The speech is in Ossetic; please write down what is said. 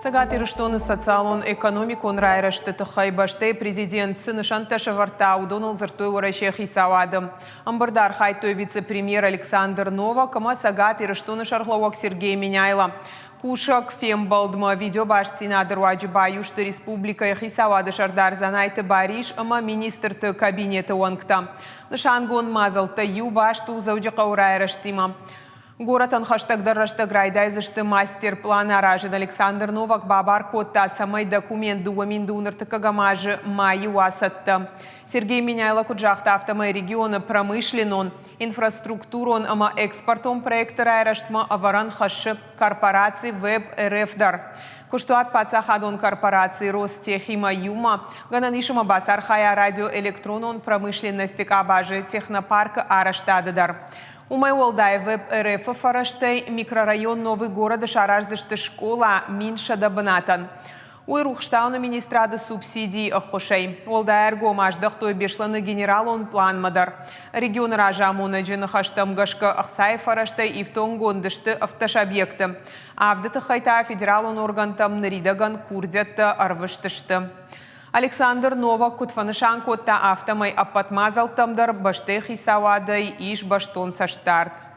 Цӕгат Ирыстоны социалон-экономикон райрӕзты тыххӕй бӕстӕйы президент цы нысӕнттӕ сӕвӕрдта, уыдоныл дзырдтой Уӕрӕсейы хицауады. Ӕмбырды архайдтой вице-премьер Александр Новак ӕмӕ Цӕгат Ирыстоны сӕргълӕууӕг Сергей Меняйло. Кусӕг фембӕлдмӕ видеобастдзинады руаджы баиу сты республикӕйы хицауады сӕрдар Дзанайты Барис ӕмӕ министрты кабинеты уӕнгтӕ. Нысангонд мадзӕлттӕй иу баст у Дзӕуджыхъӕуы райрӕзтимӕ. Горӕтӕн хӕстӕгдӕр рӕстӕг райдайдзысты мастер-план аразын. Александр Новак бабар кодта, цӕмӕй документ 2009 азы майы уа цӕттӕ. Сергей Меняйло куыд загъта, афтӕмӕй регионы промышленнон, инфраструктурон ӕмӕ экспортон проекты райрӕзтмӕ ӕвӕрӕн хӕссы корпораци Веб-РФ дӕр. Куыстуат паддзахадон корпораци Ростехимӕ иумӕ гӕнӕн ис ӕмӕ бацархайа радиоэлектронон промышленности къабазы технопаркы арӕзтады дӕр. Уымӕй уӕлдай ВЭБ-РФ-ы фӕрӕзтӕй микрорайон Новый город-ы сараздзысты скъола 1100 бынатӕн. Уый Рухстауны министрады субсидийы ӕххуысӕй. Уӕлдай ӕргом аздӕхтой Беслӕны генералон пъланмӕ дӕр. Регионы разамонӕджы ныхӕстӕм гӕсгӕ ӕхцайы фӕрӕзтӕй ифтонггонд сты 17 объекты. Авды тыххӕй та федералон органтӕм ныридӕгӕн курдиӕттӕ ӕрвыст сты. Александр Новак куыд фӕнысан кодта, афтӕмӕй ӕппӕт мадзӕлттӕм дӕр бӕстӕйы хицауадӕй ис бӕстон цӕстдард.